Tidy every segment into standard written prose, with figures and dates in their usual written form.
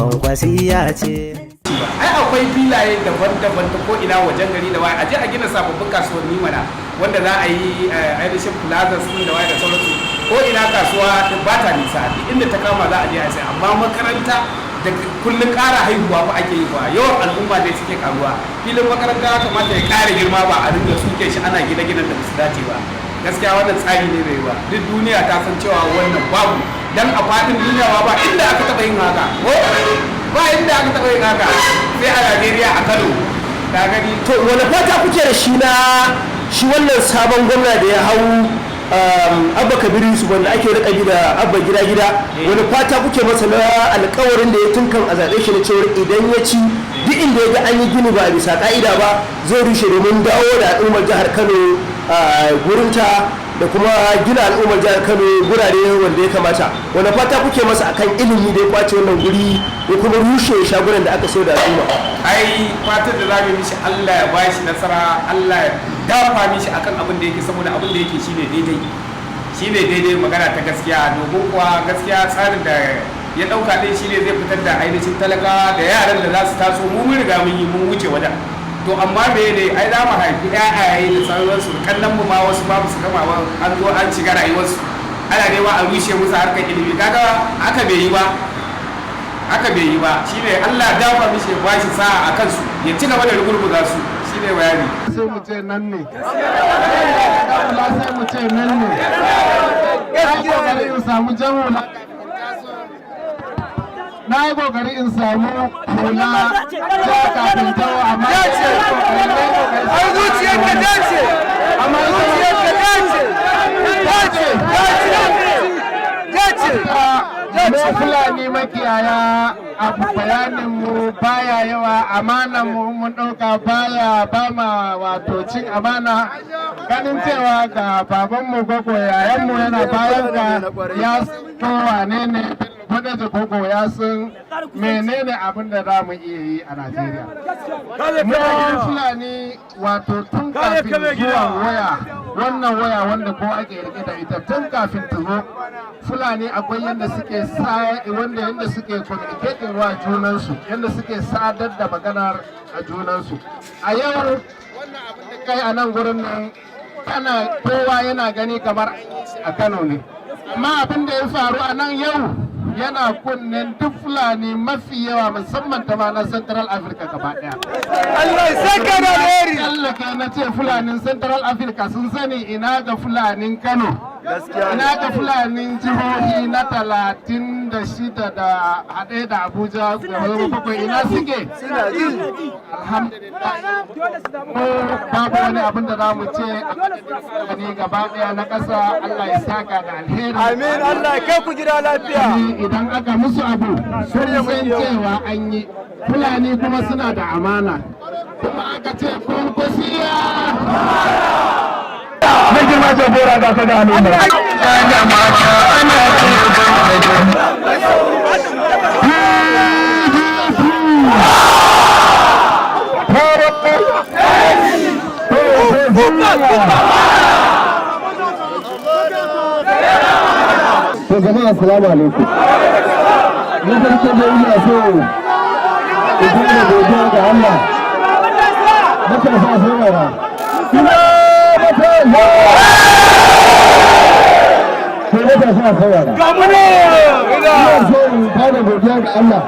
Kwankwasiya ce. Ai akwai filaye daban-daban ta ko ina wajen gari da waye. A je a gina sababbin kasuwanni mana, wanda za a yi ainihin plaza sun da waye da sauransu. Ko ina kasuwa ba ta nisa, duk inda ta kama za a je a sai. Amma makaranta da kullun ƙara haihuwa fa ake yi, fa yawan al'umma dai suke karuwa. Filin makaranta ya kamata ya ƙara girma, ba a ringa suke shi ana gine-ginen da su dace ba. Gaskiya wannan tsari ne bai ba. Duk duniya ta san cewa wannan babu, dan a faɗin duniya ba inda aka taɓa yin haka, ko ba inda aka taɓa yin haka sai a Najeriya, a Kano ta gani. To, wani fata kuke da shi na shi wannan sabon gwamna da ya hau, Abba Kabiru Yusuf, wanda ake rikabi da Abba Gida Gida? Wani fata kuke masa na alkawarin da ya tunkan a zaɓe shi, na cewar idan ya ci, duk inda ya ga an yi gini ba a bisa ka'ida ba zai rushe, domin dawo da al'ummar jihar Kano gurinta da kuma gina al'ummar jihar Kano gurare wanda ya kamata? Wani fata kuke masa akan ilimi da ya kwace wannan guri ya kuma rushe shagunan da aka sayar da al'umma? Ai fatan da zamu mishi, Allah ya bashi nasara, Allah ya dafa mishi akan abin da yake, saboda abin da yake shine daidai, shine daidai, magana ta gaskiya. Domin kuwa gaskiya tsarin da ya dauka din shine zai fitar da ainihin talakawa da yaran da za su taso. Mu mun riga mun yi, mun wuce wajen. To amma me ne, ai za mu haifi ƴaƴaye da sauransu, kallon mu ma wasu ba su gama ba, an zo an shiga rayuwarsu, ana nema a rushe musu harkar ilimi. Kaga haka bai yi ba, haka bai yi ba. Shine Allah dafa mishi, ya bashi sa'a a kansu, ya ci gaba da rugurguza su. Shine bayani. Sai mu ce nan ne, sai mu ce nan ne. Na yi kokari in samu jan hula, na yi kokari in samu hula ja kafin tawo, amma Ai zuciyar ka dace, amma zuciyar ka dace, dace, dace, dace. Mu Fulani makiyaya, abu bayanin mu baya yawa. Amanan mu mun ɗauka baya ba ma, wato cin amana. Ganin cewa ga baban mu koko yayan mu yana bayan ka, ya to wane ne Bodejo koko ya san menene abin da za mu iya yi a Najeriya. Mu Fulani, wato tun kafin zuwan waya, wannan waya wanda ko ake rike da ita, tun kafin ta zo, Fulani akwai yadda suke sa wanda yadda suke communicating wa junansu, yadda suke sadar da maganar a junansu. A yau wannan abin da kai a nan gurin nan, kana kowa yana gani kamar a Kano ne, amma abin da ya faru a nan yau yana kunnen duk Fulani mafi yawa, musamman ta ma na Central Africa gaba daya. Allah ya saka da alheri. Tsallake na ce Fulanin Central Africa sun sani, ina ga Fulanin Kano, ina ga Fulanin jihohi na 36 da haɗe da Abuja da bakwai, ina suke? Alhamdulillah, mu babu wani abin da za mu ce a gaba ɗaya na ƙasa. Allah ya saka da alheri. Amin, Allah ya kai ku gida lafiya. Idan aka musu abu sun san cewa an yi. Fulani kuma suna da amana, kuma aka ce Kwankwasiya. Mai girma jagora, ga ka ga al'umma da mata ana ce PDP. To jama'a, assalamu alaikum. Na farko dai ina so in fara godiya ga Allah. Matasa, saurara. Ina matasa? To matasa, saurara. Ina so in fara godiya ga Allah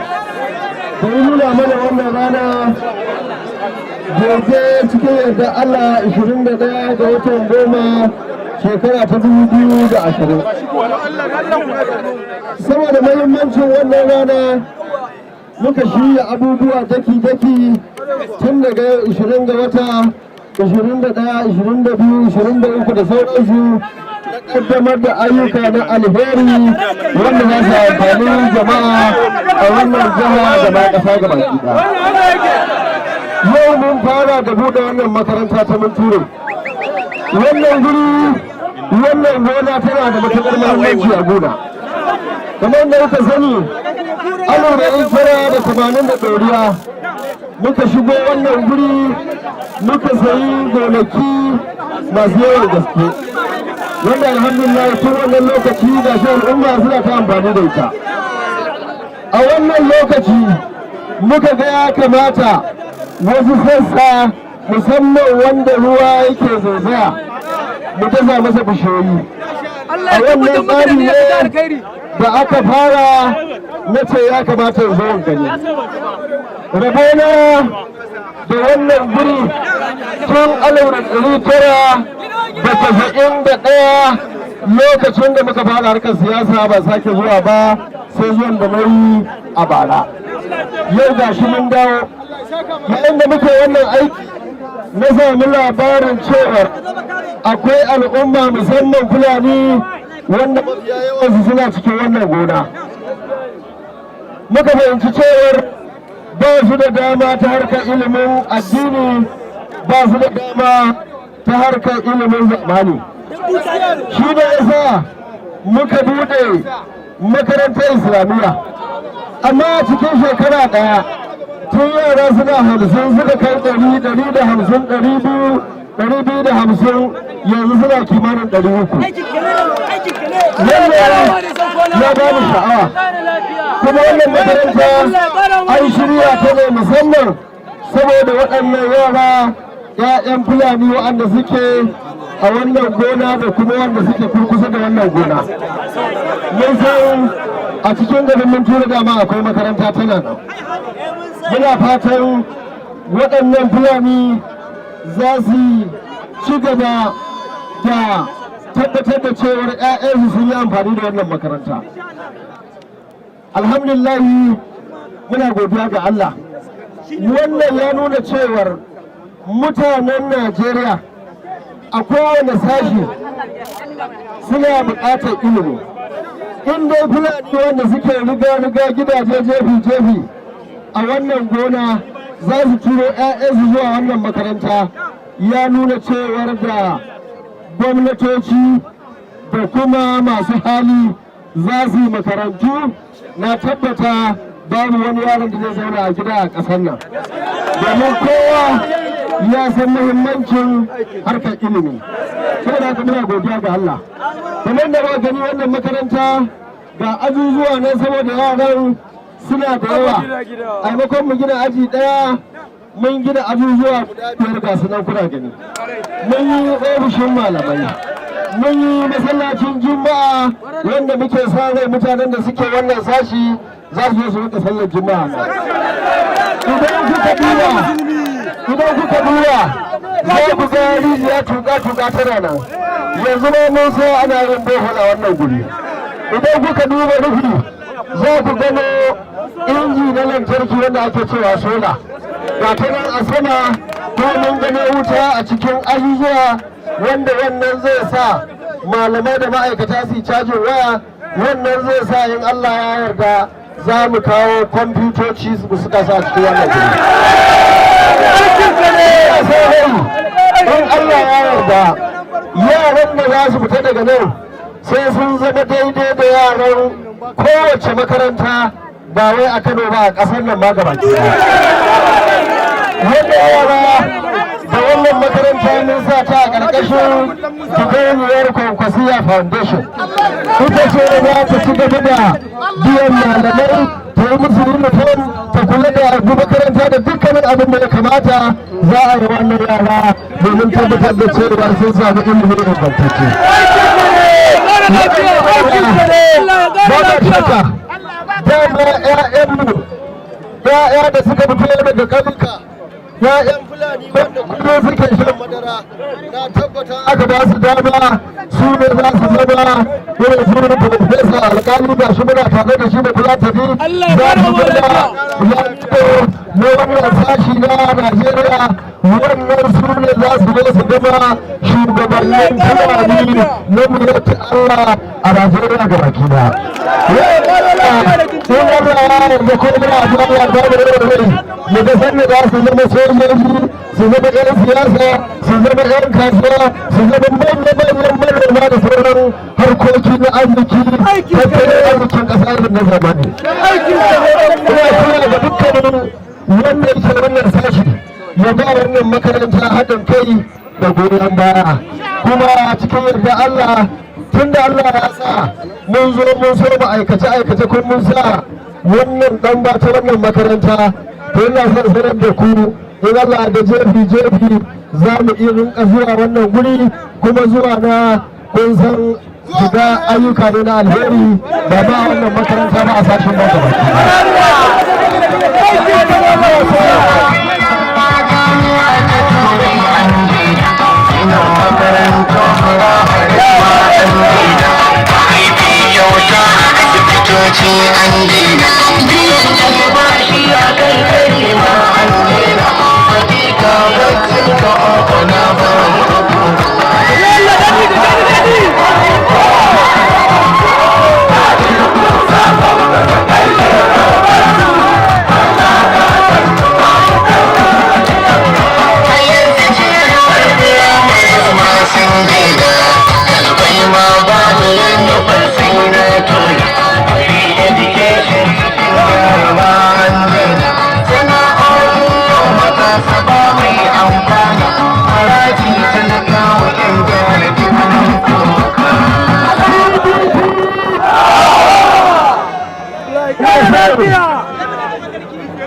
da ya nuna mana wannan rana, gobe cikin yarda Allah, 21 ga watan 10, shekara ta 2020. Saboda mahimmancin wannan rana muka shirya abubuwa daki-daki tun daga yau 20 ga wata, 21, 22, 23 da sauransu, na kaddamar da ayyuka na alheri wanda za su amfani jama'a a wannan jiha da ma ƙasa gabaki ɗaya. Yau mun fara da buɗe wannan makaranta ta Munture. Wannan guri, wannan gona tana da matuƙar muhimmanci a gona. Kamar da kuka sani, 1980 da ɗoriya muka shigo wannan guri, muka sayi gonaki masu yawan gaske, wanda alhamdulillah tun wannan lokaci ga shi al'umma suna ta amfani da ita. A wannan lokaci muka ga ya kamata wasu sassa, musamman wanda ruwa yake zaizaya, mu dasa masa bishiyoyi. Allah A ya tabbatar wannan maka da tsari niyyar ta ne alkhairi. da aka fara, na ce ya kamata in zo in gani. Rabona da wannan guri tun 1991, lokacin da muka fara harkar siyasa, ba sake zuwa ba sai zuwan da na yi a bara. Yau ga shi mun dawo. Yayin da muke wannan aiki, na sami labarin cewar akwai al'umma, musamman Fulani, wanda mafiya yawansu suna cikin wannan gona. Muka fahimci cewar ba su da dama ta harkar ilimin addini, ba su da dama ta harkar ilimin zamani. Shi ne yasa muka bude makarantar Islamiyya, amma a cikin shekara ɗaya, tun yara suna 50 suka kai 100, 150, 200, 250, yanzu suna kimanin 300. Wannan ya ba mu sha'awa. Kuma wannan makaranta an shirya ta ne musamman saboda waɗannan yara, 'ya'yan Fulani waɗanda suke a wannan gona da kuma wanda suke kurkusa da wannan gona. Mun san a cikin garin mun tura dama akwai makaranta tana nan. Muna fatan waɗannan Fulani za su ci gaba da tabbatar da cewar 'ya'yansu sun yi amfani da wannan makaranta. Alhamdulillahi, muna godiya ga Allah. Wannan ya nuna cewar mutanen Najeriya a kowane sashi suna buƙatar ilimi. In dai Fulani wanda suke riga-riga, gidaje jefi-jefi a wannan gona, za su turo 'ya'yansu zuwa wannan makaranta, ya nuna cewar da gwamnatoci da kuma masu hali za su yi makarantu, na tabbata babu wani yaron da zai zauna a gida a ƙasar nan, domin kowa ya san muhimmancin harkar ilimi. Saboda haka muna godiya ga Allah. Kamar da ba gani, wannan makaranta ga azuzuwa ne, saboda yaran suna da yawa. A maimakon mu gina aji ɗaya, mun gina azuzuwa guda biyar, ga su nan kuna gani. Mun yi ofishin malamai, mun yi masallacin Juma'a, wanda muke sa rai mutanen da suke wannan sashi za su zo su rika sallar Juma'a. Idan kuka duba, za ku ga rijiya tuka-tuka tana nan. Yanzu ma mun sai ana yin borehole a wannan guri. Idan kuka duba rufi, za ku gano inji na lantarki wanda ake cewa solar, ga ta nan a sama. Ko mun gano wuta a cikin azuzuwa, wanda wannan zai sa malamai da ma'aikata su yi cajin waya. Wannan zai sa, in Allah ya yarda, za mu kawo kwamfutoci su suka sa cikin wannan guri. In Allah ya yarda, yaran da za su fita daga nan sai sun zama daidai da yaran kowace makaranta, ba wai a Kano ba, a ƙasar nan ma gaba. Wannan yara da wannan makaranta mun sa ta a ƙarƙashin gidauniyar Kwankwasiya Foundation. Ita ce da za ta ci gaba da biyan malamai, ta yi musu uniform, ta kula da abu makaranta da dukkanin abin da ya kamata za a yi wannan yara, domin tabbatar da cewa sun samu ilimi ingantacce. Ba ba shakka, dama 'ya'yanmu, 'ya'ya da suka fito daga ƙauyuka, 'ya'yan Fulani wanda kullum suke shan madara, na tabbata aka ba su dama, su ne za su zama irin su Profesa Alƙali, ba shi muna tare da shi da kula tafi, za su zama na wannan sashi na Najeriya. Wannan su ne za su zo su zama shugabannin Fulani na Miyetti Allah a Najeriya gabaki ɗaya. In Allah ya yarda, ko muna addu'a Allah ba mu rai mu ga sanda za su zama sojoji, su zama 'yan siyasa, su zama 'yan kasuwa, su zama manya-manyan manoma da sauran harkoki na arziki, tattalin arzikin ƙasa irin na zamani. Ina kira ga dukkanin wanda yake wannan sashi ya ba wannan makaranta haɗin kai da goyon baya. Kuma cikin yarda Allah, tun da Allah ya sa mun zo mun so mu aikace aikace, kun mun sa Wannan dan ba ta wannan makaranta, to ina son sanar da ku, in Allah da jefi jefi za mu iya rinka zuwa wannan guri, kuma zuwa na kun san shiga ayyuka ne na alheri, ba ba wannan makaranta ba, a sashen ba gaba. Asibitoci an daina biyan albashi a kan kare ma, an daina hakika baccin ka na ba mu.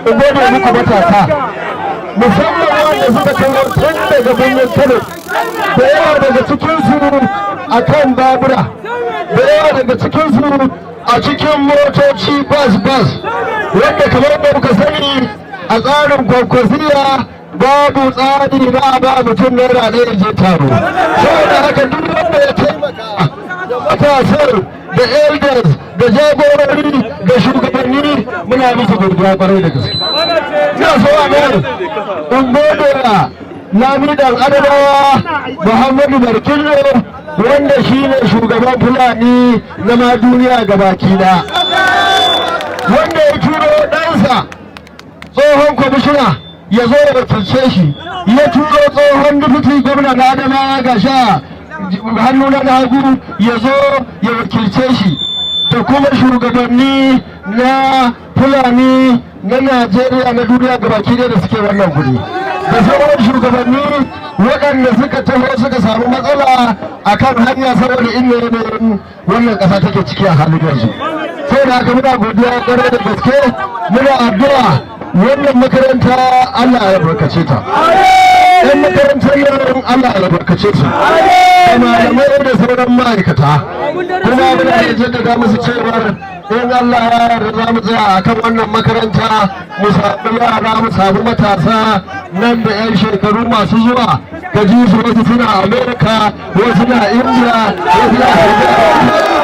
Gode muku matasa, musamman wanda suka kawo tun daga birnin Kano, da yawa daga cikinsu a kan babura, da yawa daga cikinsu a cikin motoci bas bas, wanda kamar da muka sani a tsarin Kwankwasiya babu tsari na ba mutum ₦1 je taro. Saboda haka duk wanda ya taimaka da matasan da elders da jagorori da shugabanni, muna musu godiya kwarai da gaske. Ina so a nan in gode wa Lamidan Adamawa Muhammadu Barkindo, wanda shi ne shugaban Fulani na ma duniya gabaki da wanda ya turo ɗansa tsohon kwamishina ya zo ya wakilce shi, ya turo tsohon deputy gwamna na Adamawa, ga sha hannu na hagu, ya zo ya wakilce shi, da kuma shugabanni na Fulani na Najeriya, na duniya gabaki ɗaya da suke wannan guri, da sauran shugabanni waɗanda suka taho suka samu matsala a kan hanya saboda inda yanayin wannan ƙasa take ciki a halin yanzu. Sai da haka muna godiya ƙwarai da gaske, muna addu'a wannan makaranta Allah ya albarkace ta, ɗan makarantar yaran Allah ya albarkace su, da malamai da sauran ma'aikata. Kuma muna da jaddada musu cewar in Allah ya yarda za mu tsaya a kan wannan makaranta, mu samu yara, mu samu matasa, nan da 'yan shekaru masu zuwa ka ji su wasu suna Amerika, wasu na India, wasu na.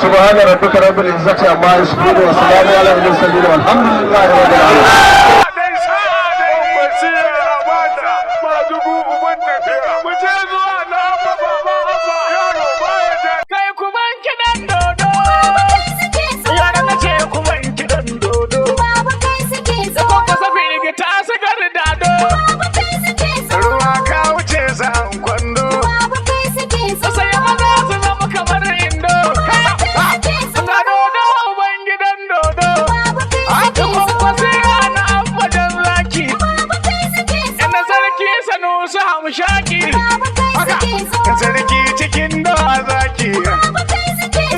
سبحان ربك رب العزة عما يصفون وسلام على المرسلين والحمد لله رب العالمين. Kai, kuban kiɗan dodo. Yara, na ce kuban kiɗan dodo. Ko kasa firgita sigar dado. Ruwa ka wuce sa'an kwando. Sai maza su zama kamar indo. Ga dodo uban gidan dodo. Aka Kwankwasi na abadan zaki. Ina sarki Sanusi hamshaki. Haka sarki cikin dawa zaki.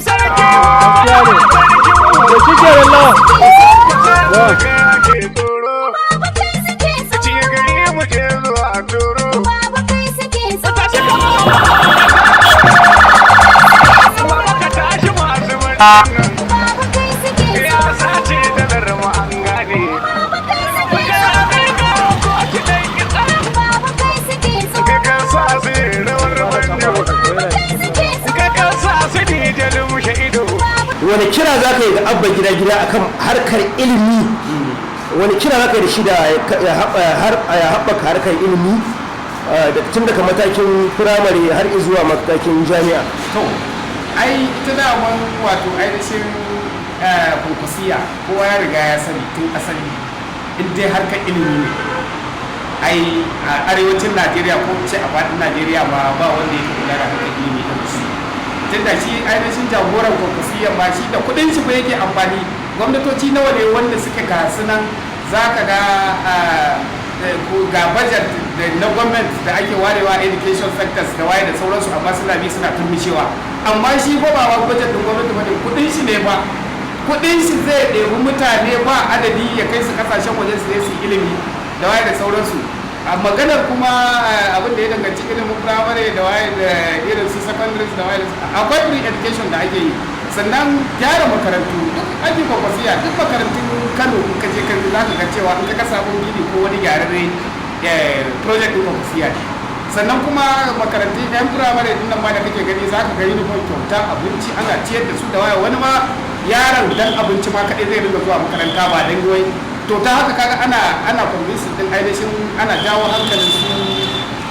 Sarki. Da shi ke lawan. Ake tsoro. Ci gari mu je zuwa toro. Tashi kama. Ka tashi masu murna. Ya sace dalar mu an gane. Ka sa su rawar banjo. Ka sa su dijalin mushe ido. Wani kira za ka yi ga Abba Gida Gida akan harkar ilimi? Wani kira za ka yi da shi da ya haɓaka harkar ilimi da tun daga matakin firamare har zuwa matakin jami'a? To, ai ita daman wato ainihin Kwankwasiya kowa ya riga ya sani tun asali, in dai harkar ilimi ne, ai a arewacin Najeriya ko ce a faɗin Najeriya ba, ba wanda yake kula da harkar ilimi da su, tunda shi ainihin jagoran Kwankwasiya ba shi da kuɗin shi ba yake amfani. Gwamnatoci nawa ne wanda suke gasu nan, za ka ga ga budget na gwamnati da ake warewa education sectors da waye da sauransu, amma suna bi suna turmishewa. Amma shi ba ba budget din gwamnati ba ne, kudin shi ne ba. Kudin shi zai ɗebi mutane ba adadi ya kai su kasashen waje su je su ilimi da waye da sauransu. A maganar kuma abin da ya danganci ilimin firamare da waye da irin su secondary da waye, akwai free education da ake yi. Sannan gyara makarantu duk ake Kwankwasiya. Duk makarantun Kano in ka je kan za ka ga cewa in ka ga sabon gini ko wani gyararre, project din Kwankwasiya ne. Sannan kuma makarantun yan firamare din nan ma da kake gani, za ka ga uniform kyauta, abinci ana ciyar da su da waya. Wani ma yaron dan abinci ma kaɗai zai ringa zuwa makaranta, ba dan wai. To ta haka kaga ana convincing din ainihin, ana jawo hankalin su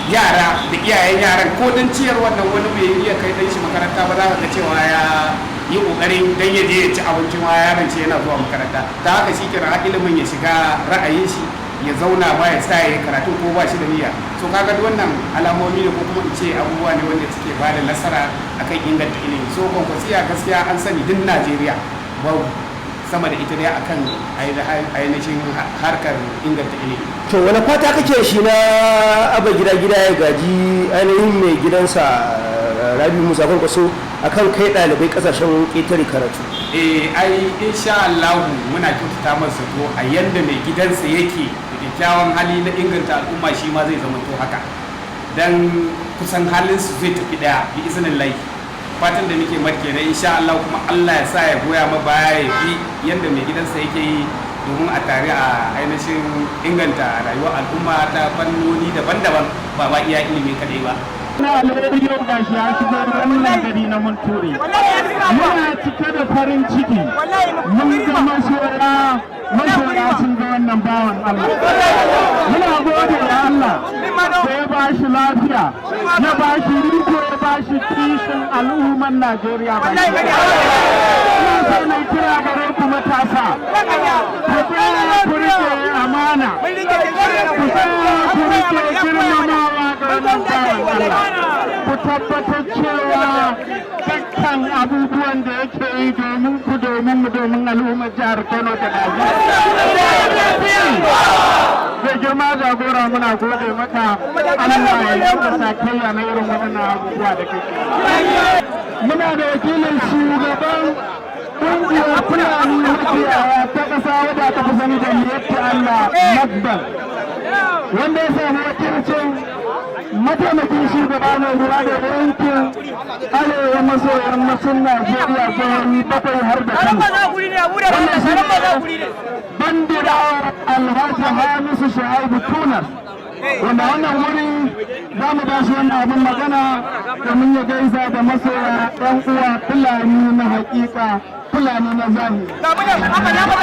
yara da iyayen yaran ko dan ciyar wannan. Wani bai iya kai dan shi makaranta ba, za ka ga cewa ya yi kokarin dan ya je ya ci abincin ma yaron shi yana zuwa makaranta. Ta haka shi kira ilimin ya shiga ra'ayin shi, ya zauna ba ya sa ya karatu ko ba shi da niyya. So kaga duk wannan alamomi ne ko kuma in ce abubuwa ne wanda suke ba da nasara akan inganta ilimi. So Kwankwasiya gaskiya an sani duk Najeriya babu sama da ita dai akan ainihin harkar inganta ilimi. To, wani fata kake shi na Abba Gida Gida ya gaji ainihin mai gidansa Rabi Musa Kwankwaso akan kai ɗalibai ƙasashen ƙetare karatu? Eh, ai insha Allah muna kyautata masa zato a yanda mai gidansa yake da kyakkyawan hali na inganta al'umma, shi ma zai zama to haka, dan kusan halin su zai tafi daya bi izinin lahi. Fatan da muke marke na insha Allah, kuma Allah ya sa ya goya ma baya, ya bi yanda mai gidansa yake yi domin a tare a ainihin inganta rayuwar al'umma ta fannoni daban-daban, ba ma iya ilimi kadai ba. Na alheri, yau ga shi ya shigo wannan gari na Munture. Muna cike da farin ciki. Mun ga masoya, masoya sun ga wannan bawan Allah. Muna gode wa Allah da ya ba shi lafiya, ya ba shi riko, ya ba shi kishin al'umman Najeriya ba. Ina so na kira gare ku matasa, ku tsaya ku rike amana, ku tsaya ku rike girmamawa ga wannan bawan Allah. Ku tabbatar cewa dukkan abubuwan da yake yi domin ku, domin mu, domin al'ummar jihar Kano da Najeriya. Zai girma jagora, muna gode maka. Allah ya yi maka sakayya na irin waɗannan abubuwa da kake. Muna da wakilin shugaban ƙungiyar Fulani makiyaya ta ƙasa wadda aka fi sani da Miyetti Allah Makban, wanda ya samu wakilcin mataimakin shugaba mai lura da yankin arewa maso yammacin Najeriya, jihohi bakwai har da Kano. Wannan shi ne Bandira Alhaji Hamisu Shu'aibu Tunas, wanda wannan wuri za mu ba shi wannan abin magana domin ya gaisa da masoya, ɗan uwa Fulani na hakika, Fulani na zahiri.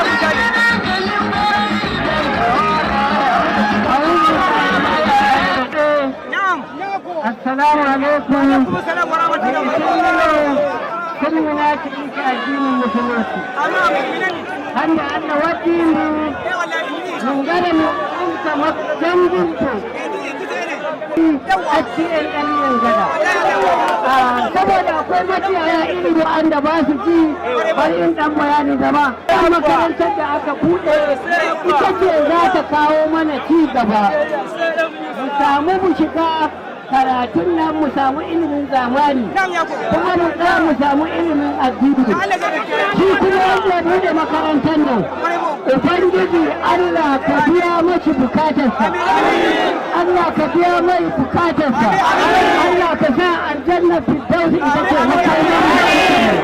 Assalamu alaikum. Kulmina cikin addinin Musulunci. Handa Allah waɗi mu mun gane mu amsa janginto. A cikin ɗan gada. Saboda akwai makiyaya iri wa'anda ba su ci, bari in ɗan bayani gaba. Makarantar da aka buɗe ita ce za ta kawo mana ci gaba. Mu samu mu shiga karatun nan, mu samu ilimin zamani, kuma mu tsaya mu samu ilimin addini. Shi kuma wanda buɗe makarantar nan, Ubangiji Allah ka biya mashi bukatarsa, Allah ka biya mai bukatarsa, Allah ka sa aljanna firdausi ita ce makomar,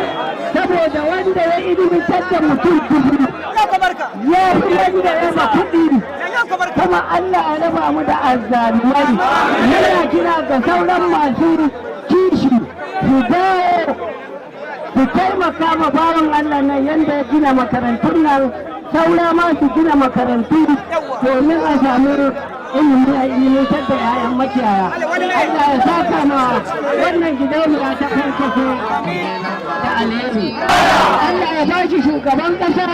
saboda wanda ya ilimantar da mutum 1000 ya fi wanda ya ma kuɗi. Kuma Allah ya raba mu da azzalumai. Muna kira ga sauran masu kishi su dawo su taimaka ma bawan Allah nan yanda ya gina makarantun nan, saura ma su gina makarantu domin a sami ilimi a ilimantar da 'ya'yan makiyaya. Allah ya saka ma wannan gidauniya ta Kwankwaso da alheri. Allah ya bashi shugaban kasa.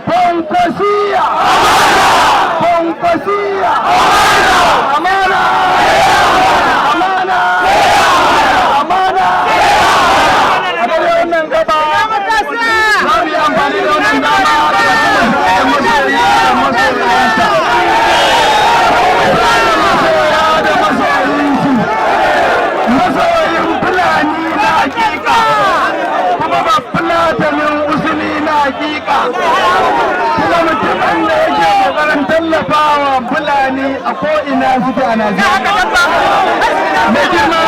Kwankwasiya! Kwankwasiya! Amana! Amana! Amana! A daidai wannan gaba, za mu yi amfani da wannan dama da masoya da masoyansa. Masoya da masoyinsu. Masoyin Fulani na hakika, kuma ba Fulatanin usuli na hakika. Kuma mutumin da yake kokarin tallafawa Fulani a ko'ina suke a Najeriya. Mai girma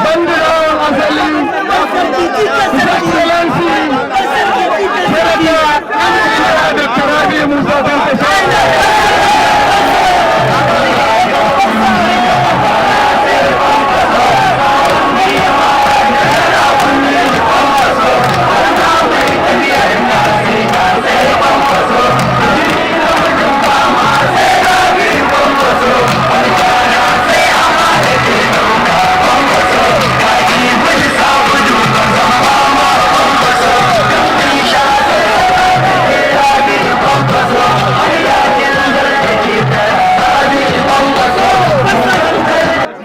bandirawan asali, His Excellency, Senator Dr. Rabi Musa Kwankwaso.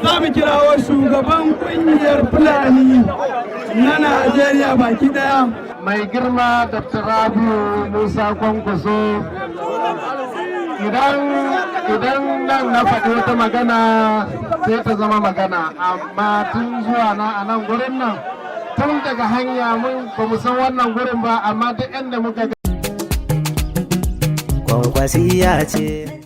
Za mu kirawo shugaban kungiyar Fulani na Najeriya baki daya. Mai girma Dr. Rabiu Musa Kwankwaso, idan nan na faɗi wata magana sai ta zama magana, amma tun zuwa na a nan gurin nan, tun daga hanya mun ba mu san wannan gurin ba, amma duk inda muka Kwankwasiya ce.